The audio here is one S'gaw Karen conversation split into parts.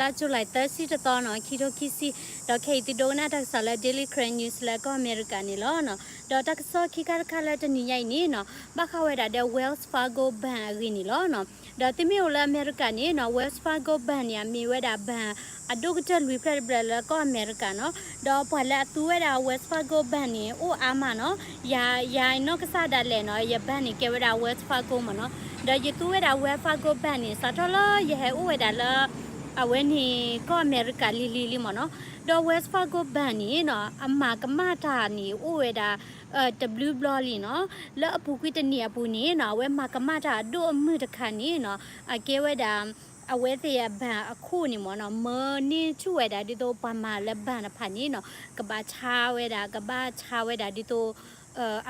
လါ July သၢဆံတသီနီၤ ခံထိခံဆံ, ဒီးခဲအံၤသုဒိကနၣ်တၢ်ကစီၣ်လၢ Daily Karen News လၢကီၢ်အမဲရကၤန့ၣ်လီၤ. ဒီးတၢ်ကစီၣ်ခံခါတခါလၢတနံၤညါအံၤန့ၣ်နီၤ ဘၣ်ဃးဝဲဒၣ်ဒီး Wells Fargo Bank အဂ့ၢ်န့ၣ်လီၤ. ဒီးသုမ့ၢ်အိၣ်လၢအမဲရကၤန့ၣ်နီၤ Wells Fargo Bank န့ၣ် အမ့ၢ်ဝဲဒၣ် bank အဒိၣ်ကတၢၢ်လွံၢ်ဖျၢၣ်တဖျၢၣ်လၢကီၢ်အမဲရကၤနီၤ. ဒီးပှၤလၢအသူဝဲဒၣ် Wells Fargo Bank န့ၣ် အိၣ်အါမးနီၤ. ယၤ ယၤနီၢ်ကစၢ်ဒၣ်လဲာ်နီၤ ယ bank န့ၣ် ကဲဝဲဒၣ် Wells Fargo မ့ၢ်နီၤ. ဒီးယသူဝဲဒၣ် Wells Fargo Bank န့ၣ် စးထီၣ်လၢယဟဲအိၣ်ဝဲဒၣ်လၢ အဝဲန့ၣ် ကီၢ်အမဲရကၤလံၤလံၤလံမ့ၢ်နီၤ. ဒီး Wells Fargo Bank န့ၣ်နီၤ အမၤကမၣ်တၢ်န့ၣ် အိၣ်ဝဲဒၣ် တဘျုးဘျီလံနီၤ. လၢအပူၤကွံာ်တနံၣ်အပူၤန့ၣ်နီၤ အဝဲမၤကမၣ်တၢ်အဒိၣ်အမုၢ်တခါန့ၣ်နီၤ အကဲဝဲဒၣ် အဝဲသ့ၣ်အ bank အခိၣ်န့ၣ်မ့ၢ်နီၤ မၢန့ၢ်ဆူၣ်ဝဲဒၣ်ဒ်သိးပှၤမၤလၢ bank တဖၣ်န့ၣ်နီၤ ကဘၣ်ဆါဝဲဒၣ် ကဘၣ်ဆါဝဲဒၣ်ဒ်သိး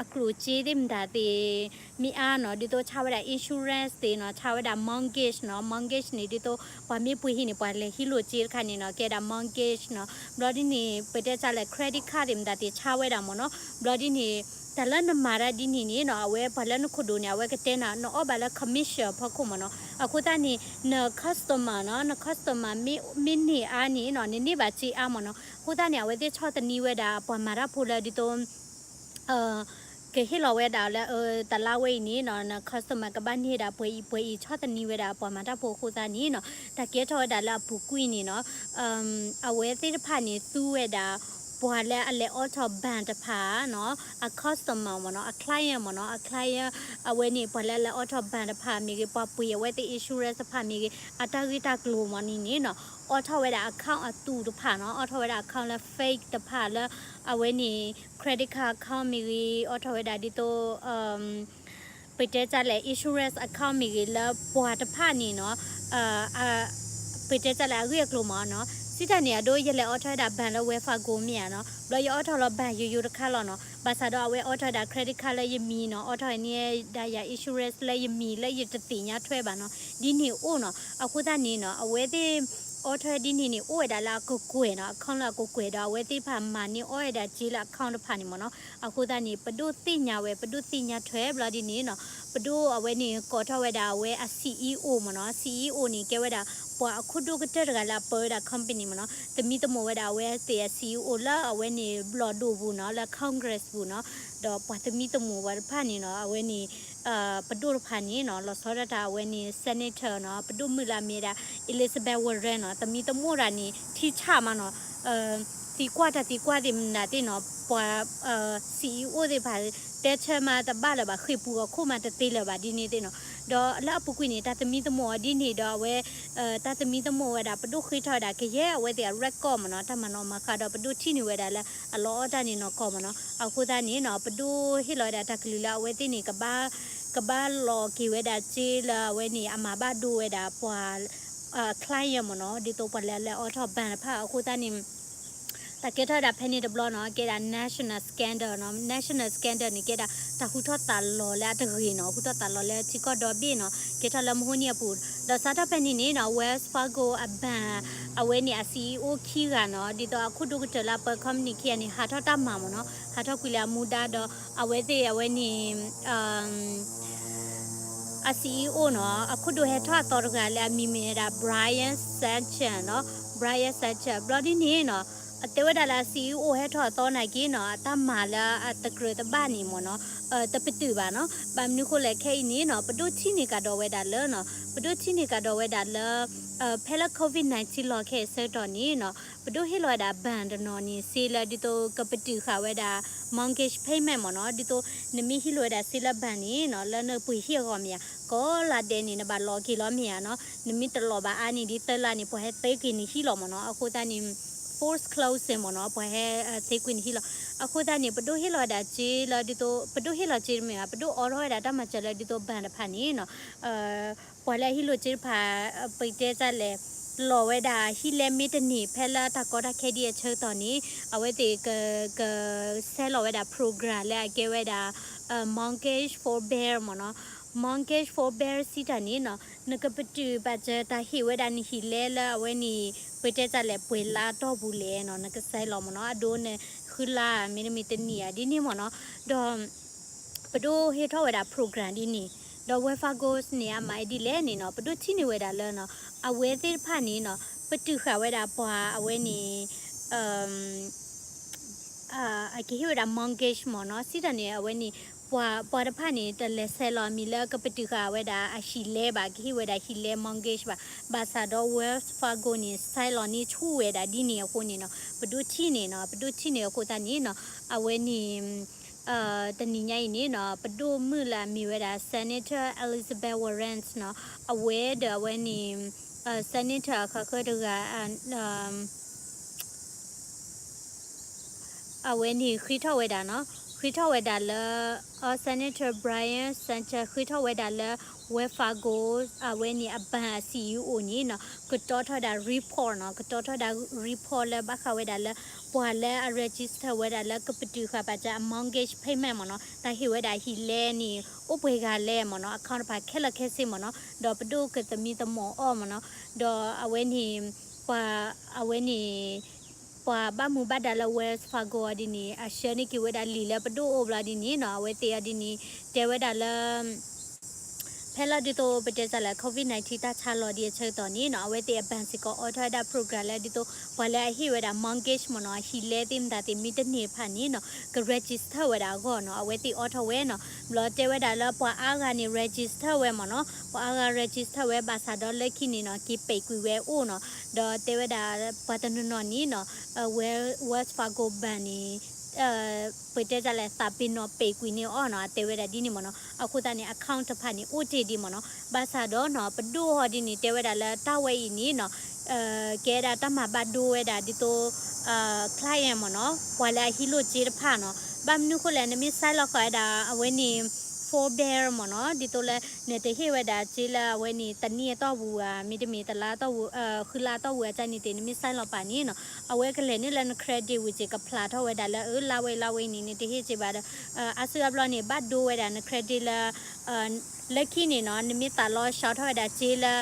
အကျိၣ်စ့သ့ၣ်မတၤသ့ၣ် မ့ၢ်အါနီၤ ဒ်သိးဆါဝဲဒၣ် insurance သ့ၣ်နီၤ ဆါဝဲဒၣ် mortgage နီၤ. Mortgage န့ၣ် ဒ်သိး ပှၤမ့ၢ်ပှ့ၤဟံၣ်န့ၣ် ပှၤလဲၤဟံးလိာ်စ့တခါန့ၣ်နီၤ ကဲဒၣ် mortgage နီၤ. ဘျီဒ်န့ၣ် ပတဲစးလဲၣ် credit card သ့ၣ်မတၤသ့ၣ်ဆါဝဲဒၣ်မ့ၢ်နီၤ. ဘျီဒ်န့ၣ် တၢ်လၢနမၤတၢ်ဒ်န့ၣ်န့ၣ်နီၤ အဝဲပှၤလၢနခိၣ်ဒိၣ်န့ၣ် အဝဲကတဲနၤ နအီၣ်ဘၣ်လၢ commission အဖီခိၣ်မ့ၢ်နီၤ. အဃိသတးန့ၣ် န customer နီၤ န customer မ့ၢ် မ့ၢ်န့ၢ်အါန့ၣ်နီၤ နန့ၢ်ဘၣ်စ့အါမ့ၢ်နီၤ. အဃိသတးန့ၣ် အဝဲသ့ၣ်ဆီၣ်သနံးဝဲဒၣ် ပှၤမၤတၢ်ဖိလၢဒ်သိး ကဟ့ၣ်လီၤဝဲဒၣ်လၢ တလါဝဲအံၤန့ၣ်နီၤ န customer ကဘၣ်န့ၢ်ဒၣ်ပှဲၤအံၤပှဲၤအံၤ ဆီၣ်သနံးဝဲဒၣ်ပှၤမၤတၢ်ဖိအဃိသတးန့ၣ်နီၤ တၢ်ကဲထီၣ်ဝဲဒၣ်လၢအပူၤကွံာ်န့ၣ်နီၤ အဝဲသ့ၣ်တဖၣ်န့ၣ် သူဝဲဒၣ် ပှၤလၢအလဲၤအိးထီၣ် bank တဖၣ်နီၤ အ customer မ့ၢ်နီၤ အ client မ့ၢ်နီၤ အ client အဝဲန့ၣ် ပှၤလၢအလဲၤအိးထီၣ် bank တဖၣ်မ့ၢ်ဂ့ၤ ပှၤပှ့ၤအဝဲသ့ၣ် insurance တဖၣ်မ့ၢ်ဂ့ၤ အတၢ်ဂ့ၢ်တၢ်ကျိၤမ့ၢ်န့ၣ်န့ၣ်နီၤ အိးထီၣ်ဝဲဒၣ် account အသူတဖၣ်နီၤ အိးထီၣ်ဝဲဒၣ် account လၢ fake တဖၣ်လၢ အဝဲန့ၣ် credit card account မ့ၢ်ဂ့ၤ အိးထီၣ်ဝဲဒၣ်ဒ်သိး ပတဲတၢ်လဲၣ် insurance account မ့ၢ်ဂ့ၤလၢပှၤတဖၣ်န့ၣ်နီၤ ပတဲတၢ်လဲၣ်အဂ့ၢ်အကျိၤမ့ၢ်နီၤ စံးတၢ်န့ၣ် အဒိ ယလဲၤအိးထီၣ်ဝဲဒၣ် bank လၢ Wells Fargo မ့ၢ်ဧါနီၤ ဘျီယအိးထီၣ်လီၤ bank ယိယိတခါလီၤနီၤ ဘၣ်ဆၣ်ဒီးအဝဲအိးထီၣ်ဝဲဒၣ် credit card လၢယမံၤနီၤ အိးထီၣ်န့ၢ်ဒၣ်ယၤ insurance လၢယမံၤလၢယတသ့ၣ်ညါထွဲဘၣ်နီၤ ဒ်န့ၣ်အိၣ်နီၤ အဃိသတးန့ၣ်နီၤ အဝဲသ့ၣ် အိးထီၣ်ဒ်န့ၣ်န့ၣ် အိၣ်ဝဲဒၣ်လၢအကကွဲၢ်နီၤ account လၢအကကွဲၢ်ဒီး အဝဲသ့ၣ်တဖၣ်မၤန့ၢ်အီၣ်ဝဲဒၣ်စ့လၢ account တဖၣ်န့ၣ်မ့ၢ်နီၤ အဃိသတးန့ၣ် ပဒိၣ်သ့ၣ်ညါဝဲ ပဒိၣ်သ့ၣ်ညါထွဲဘျီဒ်န့ၣ်နီၤ ပဒိၣ်အဝဲန့ၣ် ကိးထီၣ်ဝဲဒၣ်အဝဲအ CEO မ့ၢ်နီၤ CEO န့ၣ် ကဲဝဲဒၣ် ပှၤအခိၣ်ဒိၣ်ကတၢၢ်တဂၤလၢအပၢဝဲဒၣ် company မ့ၢ်နီၤ သမံသမိးဝဲဒၣ်အဝဲသ့ၣ်အ CEO လၢအဝဲန့ၣ် ဘျီၣ်ဒိၣ်ပူၤနီၤ လၢ Congress ပူၤနီၤ ဒီးပှၤသမံသမိးဝဲတဖၣ်န့ၣ်နီၤ အဝဲန့ၣ် ပဒိၣ်တဖၣ်န့ၣ်နီၤ လီၤဆီဒၣ်တၢ်အဝဲန့ၣ် senator နီၤ ပဒိၣ်မုၣ်လၢအမ့ၢ်ဒၣ် Elizabeth Warren နီၤ သမံသမိးတၢ်န့ၣ် ထံဆၣ်မးနီၤ သံကွၢ်တၢ်သံကွၢ်သ့ၣ်မနုၤသ့ၣ်နီၤ ပှၤ CEO သ့ၣ်တဖၣ် တဲဆၢမးတဘၣ်လၢၤဘၣ် ဃ့ၢ်ပူၤအခိၣ်မးတသ့လၢၤဘၣ်ဒ်န့ၣ်သ့ၣ်နီၤ ဒီးလၢအပူၤကွံာ်န့ၣ် တၢ်သမံသမိးအီၤဒ်န့ၣ်ဒီးအဝဲ တၢ်သမံသမိးဝဲဒၣ် ပဒိၣ်ဃ့ထီၣ်ဝဲဒၣ်ကယဲၢ်အဝဲသ့ၣ်အ record မ့ၢ်နီၤ တၢ်မၤနီၣ်မၤဃါဒီး ပဒိၣ်ထံၣ်န့ၢ်ဝဲဒၣ်လၢအလီၤအီၣ်တၢ်န့ၣ်နီၢ်ကီၢ်မ့ၢ်နီၤ အဃိသတးန့ၣ်နီၤ ပဒိၣ်ဟ့ၣ်လီၤဝဲဒၣ်တၢ်ကလုၢ်လၢအဝဲသ့ၣ်န့ၣ် ကဘၣ် ကဘၣ်လီၤက့ၤဝဲဒၣ်စ့လၢအဝဲန့ၣ် အမၤဘၣ်ဒိဝဲဒၣ်ပှၤ client မ့ၢ်နီၤ ဒ်သိးပှၤလၢအလဲၤအိးထီၣ် bank တဖၣ်အဃိသတးန့ၣ် တၢ်ကဲထီၣ်ဝဲဒၣ်ဖဲန့ၣ်တဘျီနီၤ ကဲဒၣ် national scandal နီၤ national scandal န့ၣ် ကဲဒၣ်တၢ်ဟူထီၣ်သးလီၤလၢအတဂ့ၤနီၤ ဟူထီၣ်သးလီၤလၢထံကီၢ်ဒီဘ့ၣ်နီၤ ကဲထီၣ်လၢမဟိနံၣ်အပူၤ ဒီးစးထီၣ်ဖဲန့ၣ်န့ၣ်နီၤ Wells Fargo အ bank အဝဲန့ၣ်အ CEO ခံဂၤနီၤ ဒ်သိးအခိၣ်ဒိၣ်ကတၢၢ်လၢအပၢ company ခံဂၤန့ၣ် ဟးထီၣ်တၢ်မၤမ့ၢ်နီၤ ဟးထီၣ်ကွံာ်လၢအမူဒါဒီး အဝဲသ့ၣ်အဝဲန့ၣ် အ CEO နီၤ အခိၣ်ဒိၣ်ဟဲထီၣ်အသီတဂၤလၢအမံၤမ့ၢ်ဝဲဒၣ် Brian Sanchez နီၤ Brian Sanchez ဘျီဒ်န့ၣ်နီၤ အတဲဝဲဒၣ်လၢအ CEO ဟဲထီၣ်အသီနာ်က့နီၤ အတၢ်မၤလၢအတကြၢးတဘၣ်န့ၣ်မ့ၢ်နီၤ တပတုာ်ဘၣ်နီၤ ဘၣ်မနုၤဃိလဲၣ်ခဲအံၤန့ၣ်နီၤ ပဒိၣ်ထံၣ်န့ၢ်ကဒီးဝဲဒၣ်လၢနီၤ ပဒိၣ်ထံၣ်န့ၢ်ကဒီးဝဲဒၣ်လၢ ဖဲလၢ COVID nineteen လီၤခဲအံၤဆၢကတီၢ်န့ၣ်နီၤ ပဒိၣ်ဟ့ၣ်လီၤဝဲဒၣ် bank တနီၤန့ၣ် စ့လၢဒ်သိးကပတုာ်ဃာ်ဝဲဒၣ် mortgage payment မ့ၢ်နီၤ ဒ်သိးနမ့ၢ်ဟံးလိာ်ဝဲဒၣ်စ့လၢ bank န့ၣ်နီၤ လၢနပှ့ၤဟံၣ်အဂီၢ်မ့ၢ်ဧါ ကိးလါဒဲးန့ၣ် နဘၣ်လီၤက့ၤလီၤမ့ၢ်ဧါနီၤ နမ့ၢ်တလီၤဘၣ်အါန့ၣ်ဒ်သၢလါန့ၣ် ပှၤဟဲသ့ကွံာ်နဟံၣ်လီၤမ့ၢ်နီၤ အဃိသတးန့ၣ် force closing မ့ၢ်နီၤ ပှၤဟဲသ့ကွံာ်နဟံၣ်လီၤ အဃိသတးန့ၣ် ပဒိၣ်ဟ့ၣ်လီၤဝဲဒၣ်စ့လၢဒ်သိး ပဒိၣ်ဟ့ၣ်လီၤစ့တမ့ၢ်ဘၣ် ပဒိၣ်အိးထီၣ်ဝဲဒၣ်တၢ်မၤစၢၤလၢဒ်သိး bank တဖၣ်န့ၣ်နီၤ ပှၤလၢအဟံးလိာ်စ့တဖၣ် ပတဲတၢ်လဲၣ် လီၤဝဲဒၣ်ဟံၣ်လဲမ့ၢ်တန့ၢ် ဖဲလၢတၢ်ကီတၢ်ခဲဒ်အဆၢကတီၢ်န့ၣ် အဝဲသ့ၣ်က ကဆဲးလီၤဝဲဒၣ် program လၢအကဲဝဲဒၣ် mortgage forbear မ့ၢ်နီၤ mortgage forbear စံးတၢ်န့ၣ်နီၤ နကပတုာ်ဘၣ်စၢၤတၢ်ဟ့ၣ်ဝဲဒၣ်နဟံၣ်လဲလၢအဝဲန့ၣ် ပတဲတၢ်လဲၣ် ပှဲၤလါတီၢ်ပူၤလဲၣ်နီၤ နကဆဲးလီၤမ့ၢ်နီၤ အဒိနဃုလါ မ့တမ့ၢ်တနံၣ်ဧါ ဒ်န့ၣ်မ့ၢ်နီၤ ဒီး ပဒိၣ်ဟ့ၣ်ထီၣ်ဝဲဒၣ် program ဒ်န့ၣ် ဒီး Wells Fargo န့ၣ် အမၤဒ်လဲၣ်န့ၣ်နီၤ ပဒိၣ်ထံၣ်န့ၢ်ဝဲဒၣ်လၢနီၤ အဝဲသ့ၣ်တဖၣ်န့ၣ်နီၤ ပတုာ်ဃာ်ဝဲဒၣ်ပှၤအဝဲန့ၣ် အကဟ့ၣ်ဝဲဒၣ် mortgage မ့ၢ်နီၤ, စံးတၢ်န့ၣ် အဝဲန့ၣ် ပှၤ ပှၤတဖၣ်န့ၣ် တလဲၤဆဲးလီၤမံၤလၢကပတုာ်ဃာ်ဝဲဒၣ်အဟံၣ်လဲဘၣ်, ကဟ့ၣ်ဝဲဒၣ်ဟံၣ်လဲ mortgage ဘၣ်, ဘၣ်ဆၣ်ဒီး Wells Fargo န့ၣ် ဆဲးလီၤန့ၢ်ဆူၣ်ဝဲဒၣ်ဒ်န့ၣ်အဃိန့ၣ်နီၤ, ပဒိးထံၣ်န့ၣ်နီၤ, ပဒိးထံၣ်န့ၢ်အဃိသတးန့ၣ်နီၤ, အဝဲန့ၣ် တနံၤညါအံၤန့ၣ်နီၤ, ပဒိၣ်မုၣ်လၢအမ့ၢ်ဝဲဒၣ် Senator Elizabeth Warren နီၤ, အဝဲဒီးအဝဲန့ၣ် Senator အဃၢၤဃၢၤတဂၤ အဝဲန့ၣ်ဃ့ထီၣ်ဝဲဒၣ်နီၤ, ဃ့ထီၣ်ဝဲဒၣ်လၢ Senator Brian Sanchez ဃ့ထီၣ်ဝဲဒၣ်လၢ Wells Fargo အဝဲန့ၣ်အ bank အ CEO န့ၣ်နီၤ, ကတီၤထီၣ်ဝဲဒၣ် report နီၤ, ကတီၤထီၣ်ဝဲဒၣ် report လၢဘၣ်ဃးဝဲဒၣ်လၢ ပှၤလၢအ register ဝဲဒၣ်လၢကပတုာ်ဃာ်ပာ်စၢၤအ mortgage payment မ့ၢ်နီၤ, တၢ်ဟ့ၣ်ဝဲဒၣ်ဟံၣ်လဲန့ၣ် အိၣ်ပှဲၤဂၤလဲၣ်မ့ၢ်နီၤ, account တဖၣ်ခဲလၢာ်ခဲဆ့မ့ၢ်နီၤ, ဒီးပဒိၣ်ကသမံသမိးအီၤမ့ၢ်နီၤ, ဒီးအဝဲန့ၣ် ပှၤ အဝဲန့ၣ် ပှၤဘၣ်မူဘၣ်ဒါလၢ Wells Fargo အီၤဒ်န့ၣ် အဆှၢန့ၢ်က့ၤဝဲဒၣ်လံာ်လၢပဒိၣ်အိၣ်ဘျီဒ်န့ၣ်နီၤ, အဝဲသ့ၣ်အီၤဒ်န့ၣ် တဲဝဲဒၣ်လၢ ဖဲလီၤဒ်သိးပတဲစၢ်လၢ COVID nineteen တၢ်ဆါလီၤဒံးအဆၢကတီၢ်န့ၣ်နီၤ, အဝဲသ့ၣ်အ bank စ့ၢ်ကီးအိးထီၣ်ဝဲဒၣ် program လၢဒ်သိး ပှၤလၢအဟ့ၣ်ဝဲဒၣ် mortgage မ့ၢ်နီၤ, ဟံၣ်လဲသ့ၣ်မတၤသ့ၣ်မ့ၢ်တန့ၢ်တဖၣ်န့ၣ်နီၤ, က register ဝဲဒၣ်အဂီၢ်နီၤ, အဝဲသ့ၣ်အိးထီၣ်ဝဲနီၤ, ဘျီတဲဝဲဒၣ်လၢပှၤအါဂၤန့ၣ် register ဝဲမ့ၢ်နီၤ, ပှၤအါဂၤ register ဝဲဘၣ်ဆၣ်ဒီးလၢခံန့ၣ်နီၤ, က့ၤပဲာ်ကွံာ်ဝဲအိၣ်နီၤ, ဒီးတဲဝဲဒၣ်ပှၤတနီၤနီၤန့ၣ်နီၤ, Wells Fargo bank န့ၣ် ပတဲတၢ်လဲၣ် သးပ့ၤနီၣ်ပဲာ်ကွံာ်န့ၢ်အီၤနီၤ, အတဲဝဲဒၣ်ဒ်န့ၣ်မ့ၢ်နီၤ, အဃိသတးန့ၣ် account တဖၣ်န့ၣ် အိၣ်တ့ၢ်ဒံးမ့ၢ်နီၤ, ဘၣ်ဆၣ်ဒီးနီၤ ပဒိၣ်ဟီဒ်န့ၣ် တဲဝဲဒၣ်လၢတၢ်ဝဲအံၤန့ၣ်နီၤ, ကဲဒၣ်တၢ်မၤဘၣ်ဒိဝဲဒၣ်ဒ်သိး client မ့ၢ်နီၤ, ပှၤလၢအဟံးလိၢ်စ့တဖၣ်နီၤ, ဘၣ်မနုၤဃိလဲၣ် နမ့ၢ် sign လီၤဃာ်ဝဲဒၣ် အဝဲန့ၣ် forbear မ့ၢ်နီၤ, ဒ်သိးလၢ နတဟ့ၣ်ဝဲဒၣ်စ့လၢအဝဲန့ၣ် တနံၣ်အတီၢ်ပူၤဧါ, မ့တမ့ၢ်တလါတီၢ်ပူၤ, ဃုလါတီၢ်ပူၤအကျါန့ၣ်သ့ၣ် နမ့ၢ် sign လီၤပာ်န့ၣ်နီၤ, အဝဲကလဲၤန့ၢ်လၢန credit ဝံၤစ့ၢ် ကဖျါထီၣ်ဝဲဒၣ်လၢ အၢ လါဝဲအံၤလါဝဲအံၤန့ၣ် နတဟ့ၣ်စ့ဘၣ်ဒီး အါစုအါဘျီန့ၣ် ဘၣ်ဒိဝဲဒၣ်န credit လၢ လၢခံန့ၣ်နီၤ, နမ့ၢ်သးလီဆှီထီၣ်ဝဲဒၣ်စ့လၢ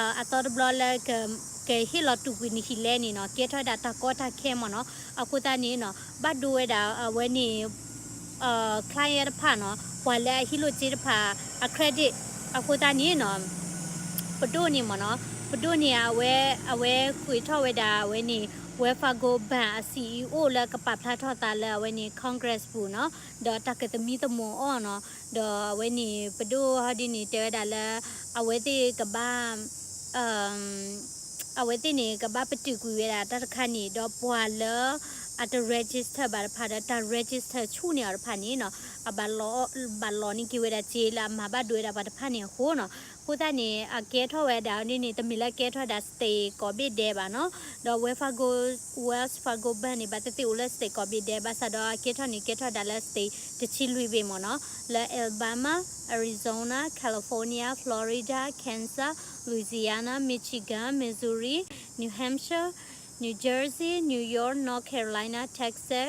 အသီတဘျီလၢ ကဟ့ၣ်လီၤတူာ်ကွံာ်နဟံၣ်လဲန့ၣ်နီၤ, ကဲထီၣ်ဝဲဒၣ်တၢ်ကီတၢ်ခဲမ့ၢ်နီၤ, အဃိသတးန့ၣ်နီၤ, ဘၣ်ဒိဝဲဒၣ်အဝဲန့ၣ် client တဖၣ်နီၤ, ပှၤလၢအဟံးလိာ်စ့တဖၣ် အ credit, အဃိသတးန့ၣ်နီၤ, ပဒိၣ်န့ၣ်မ့ၢ်နီၤ, ပဒိၣ်န့ၣ် အဝဲ အဝဲဃ့ထီၣ်ဝဲဒၣ်အဝဲန့ၣ် Wells Fargo Bank အ CEO လၢကပာ်ဖျါထီၣ်သးလၢအဝဲန့ၣ် Congress ပူၤနီၤ, ဒီးတၢ်ကသမံသမိးအီၤနီၤ, ဒီးအဝဲန့ၣ် ပဒိၣ်ဟီဒ်န့ၣ် တဲဝဲဒၣ်လၢ အဝဲသ့ၣ်ကဘၣ် အဝဲသ့ၣ်န့ၣ် ကဘၣ်ပတုာ်ကွံာ်ဝဲဒၣ်တၢ်တခါန့ၣ် ဒီးပှၤလၢအတ register ဘၣ်တဖၣ်ဒီး တၢ် register ဆူၣ်န့ၢ်အီၤတဖၣ်န့ၣ်နီၤ, အဘၣ်လီၤ ဘၣ်လီၤန့ၢ်က့ၤဝဲဒၣ်စ့လၢအမၤဘၣ်ဒိဝဲဒၣ်ပှၤတဖၣ်န့ၣ်အဃိနီၤ, အဃိသတးန့ၣ် အကဲထီၣ်ဝဲဒၣ်ဒ်န့ၣ် တမ့ၢ်လၢကဲထီၣ်ဝဲဒၣ် state ကိးဘ့ၣ်ဒဲးဘၣ်နီၤ, ဒီး Wells Fargo, Wells Fargo Bank န့ၣ် ဘၣ်သ့ၣ်သ့ၣ်အိၣ်လၢ state ကိးဘ့ၣ်ဒဲး ဘၣ်ဆၣ်ဒီးအကဲထီၣ်န့ၣ် ကဲထီၣ်ဝဲဒၣ်လၢ state တဆံလွံၢ်ဘ့ၣ်မ့ၢ်နီၤ, လၢ Alabama, Arizona, California, Florida, Kansas, Louisiana, Michigan, Missouri, New Hampshire, New Jersey, New York, North Carolina, Texas,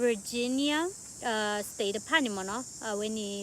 Virginia, state တဖၣ်န့ၣ်မ့ၢ်နီၤ, အဝဲန့ၣ်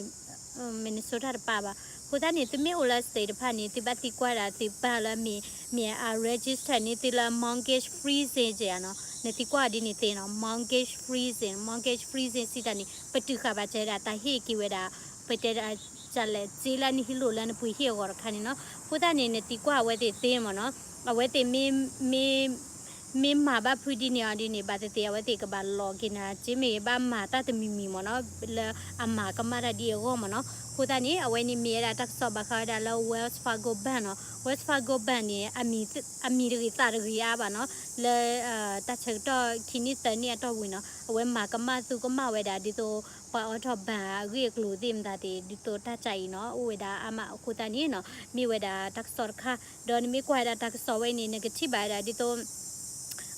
Minnesota တပာ်ဘၣ်. အဃိသတးန့ၣ် သုမ့ၢ်အိၣ်လၢ state တဖၣ်န့ၣ် သုဘၣ်သံကွၢ်ဒၣ်သုပၢ်လၢမ့ၢ် မ့ၢ်အ register န့ၢ်သုလၢ mortgage freezing ဧါနီၤ, နသံကွၢ်ဒ်န့ၣ်သ့နီၤ, mortgage freezing, mortgage freezing စံးတၢ်န့ၣ် ပတုာ်ဃာ်ဘၣ်စၢၤဒၣ်တၢ်ဟ့ၣ်က့ၤဝဲဒၣ် ပတဲဒၣ် စးလဲၣ်စ့လၢနဟံးလိာ်လၢနပှ့ၤဟ့ၣ်အဂီၢ်တခါန့ၣ်နီၤ. အဃိသတးန့ၣ် နသံကွၢ်အဝဲသ့ၣ်သ့မ့ၢ်နီၤ, အဝဲသ့ၣ်မ့ၢ် မ့ၢ်မၤဘၣ်ဖုးဒ်န့ၣ်အီၤဒ်န့ၣ် ဘၣ်သ့ၣ်သ့ၣ် အဝဲသ့ၣ်ကဘၣ်လီၤက့ၤနၤ စ့မ့ၢ်ဘၣ်မၤတၢ်တမံၤမံၤမ့ၢ်နီၤ, လၢအမၤကမၣ်တၢ်ဒ်အဂီၢ်မ့ၢ်နီၤ. အဃိသတးန့ၣ် အဝဲန့ၣ်မ့ၢ်ဝဲဒၣ်တၢ်ကစီၣ်ဘၣ်ဃးဝဲဒၣ်လၢ Wells Fargo Bank နီၤ. Wells Fargo Bank န့ၣ် အမံၤတဂ့ၤသးတဂ့ၤအါဘၣ်နီၤ, လၢ တၢ်ဆၢကတီၢ်ခံနံၣ်သၢနံၣ်အတီၢ်ဝံၤနီၤ အဝဲမၤကမၣ်သူကမၣ်ဝဲဒၣ်ဒ်သိး ပှၤအိးထီၣ် bank အဂ့ၢ်အကျိၤသ့ၣ်မတၤသ့ၣ် ဒ်သိးတၢ်ကၢ်အံၤနီၤ အိၣ်ဝဲဒၣ်အါမး. အဃိသတးန့ၣ်နီၤ မ့ၢ်ဝဲဒၣ်တၢ်ကစီၣ်တခါ, ဒီးနမ့ၢ်ကွၢ်ဝဲဒၣ်တၢ်ကစီၣ်ဝဲအံၤန့ၣ် နကထံၣ်ဘၣ်ဝဲဒၣ်ဒ်သိး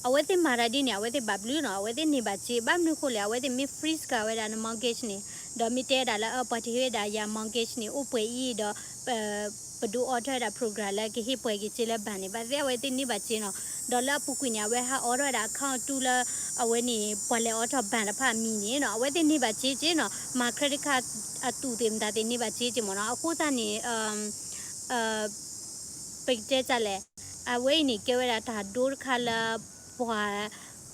အဝဲသ့ၣ်မၤတၢ်ဒ်န့ၣ် အဝဲသ့ၣ်ဘၣ်ဘျုးနီၤ, အဝဲသ့ၣ်န့ၢ်ဘၣ်စ့, ဘၣ်မနုၤဃိလဲၣ် အဝဲသ့ၣ်မ့ၢ် freeze ကၤဝဲဒၣ်န mortgage န့ၣ် ဒီးမ့ၢ်တဲဝဲဒၣ်လၢ ပှၤတဟ့ၣ်ဝဲဒၣ်ယၤ mortgage န့ၣ် အိၣ်ပှဲၤအံၤဒီး ပဒိးအိးထီၣ်ဝဲဒၣ် program လၢကဟ့ၣ်ပှဲၤက့ၤစ့လၢ bank န့ၣ် ဘၣ်သ့ၣ်အဝဲသ့ၣ်န့ၢ်ဘၣ်စ့နီၤ. ဒီးလၢအပူၤကွံာ်န့ၣ် အဝဲဟးအိးထီၣ်ဝဲဒၣ် account တူၢ်လၢ အဝဲန့ၣ် ပှၤလဲၤအိးထီၣ် bank တဖၣ်အမံၤန့ၣ်နီၤ, အဝဲသ့ၣ်န့ၢ်ဘၣ်စ့စ့နီၤ, မၤ credit card အတူးသ့ၣ်မတၤသ့ၣ်န့ၢ်ဘၣ်စ့စ့မ့ၢ်နီၤ. အဃိသတးန့ၣ် ပကတဲဒ်လဲၣ်, အဝဲအံၤန့ၣ် ကဲဝဲဒၣ်တၢ်ဒိတခါလၢ ပှၤ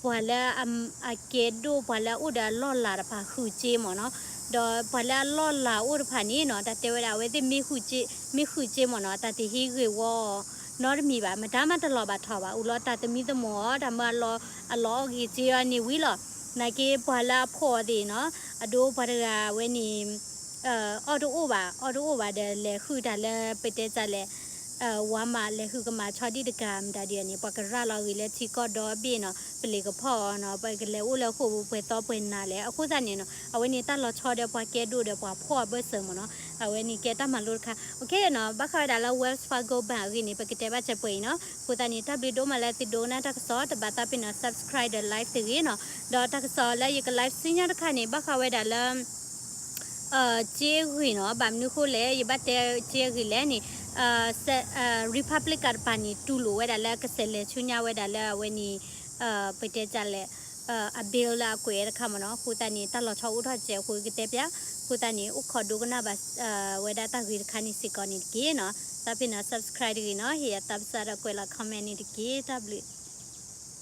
ပှၤလၢအကဲဒိၣ် ပှၤလၢအအိၣ်ဒီးအလီၢ်လၤတဖၣ် ဃုာ်စ့မ့ၢ်နီၤ. ဒီးပှၤလၢအလီၢ်လၤအိၣ်တဖၣ်န့ၣ်နီၤ တၢ်တဲဝဲဒၣ် အဝဲသ့ၣ်မ့ၢ်ဃုာ်စ့မ့ၢ်နီၤ တၢ်တဟ့ၣ်ဂ့ၢ်ဝီ နီတမံၤဘၣ်, မတၤမးတလီၤဘၣ်ထီၣ်ဘၣ်, အိၣ်လီၤတၢ်သမံသမိးအီၤ, တၢ်မၢအလီၤ, အလီၤအီၣ်ဂ့ၤစ့အီၤန့ၣ်ဝံၤလီၤ. နာ်က့ပှၤလၢအဖှီၣ်အီၤသ့ၣ်နီၤ, အဒိပှၤတဂၤဝဲန့ၣ် အီၣ်တအိၣ်ဘၣ်, အီၣ်တအိၣ်ဘၣ်ဒီး လဲၤဃုတၢ်လၢပတဲတၢ်လဲၣ်, ဝၤမး လဲၤဃုကမၣ်ဆီဒံၣ်တကၤမတၤဒ်န့ၣ် ပှၤကရၤလီၤဂ့ၤလၢထံကီၢ်ဒီဘ့ၣ်နီၤ, ပလ့ၤကဖီၣ်အီၤနီၤ, ပကလဲၤအိၣ်လၢဃိာ်ပူၤပှဲၤသီပှဲၤနၤလဲၣ်. အဃိသတးန့ၣ်နီၤ, အဝဲန့ၣ်တၢ်လီၤဆီဒီးပှၤကဲဒိၣ်ဒီးပှၤဖှီၣ်အဘၢၣ်စၢၤမ့ၢ်နီၤ, အဝဲန့ၣ်ကဲတၢ်မၤလိတခါ. အနီၤ, ဘၣ်ဃးဝဲဒၣ်လၢ Wells Fargo Bank အဂ့ၢ်န့ၣ် ပကတဲဘၣ်စဲးပှဲၤအံၤနီၤ. အဃိသတးန့ၣ် တၢ်ဘျုးဒိၣ်မးလၢသုဒိကနၣ်တၢ်ကစီၣ်, တဘၣ်သးပ့ၤနီၤ subscribe ဒီး like တဂ့ၤနီၤ. ဒီးတၢ်ကစီၣ်လၢယက live ဆူညါတခါန့ၣ် ဘၣ်ဃးဝဲဒၣ်လၢ က့အဂ့ၢ်နီၤ, ဘၣ်မနုၤဃိလဲၣ် ယဘၣ်တဲက့အဂ့ၢ်လဲၣ်န့ၣ်, Republican တပၤန့ၣ် တူၢ်လိာ်ဝဲဒၣ်လၢကဆဲးလဲၤဆူညါဝဲဒၣ်လၢအဝဲန့ၣ်, ပတဲတၢ်လဲၣ်, အ bill လၢအကွဲးတခါမ့ၢ်နီၤ. အဃိသတးန့ၣ် တၢ်လီၤဆီအိၣ်ထီၣ်စဲးအဃိကတဲပျး, အဃိသတးန့ၣ် အိၣ်ခိးဒိကနၣ်ဘၣ် ဝဲဒၣ်တၢ်ဂ့ၢ်တခါန့ၣ်စ့ၢ်ကီးန့ၣ်တက့ၢ်နီၤ. သးပ့ၤနီၤ subscribe တဂ့ၤနီၤ, ဟ့ၣ်ယၤသးစၢ်ဒီးကွဲးလီၤ comment န့ၣ်တက့ၢ်. တၢ်ဘျုး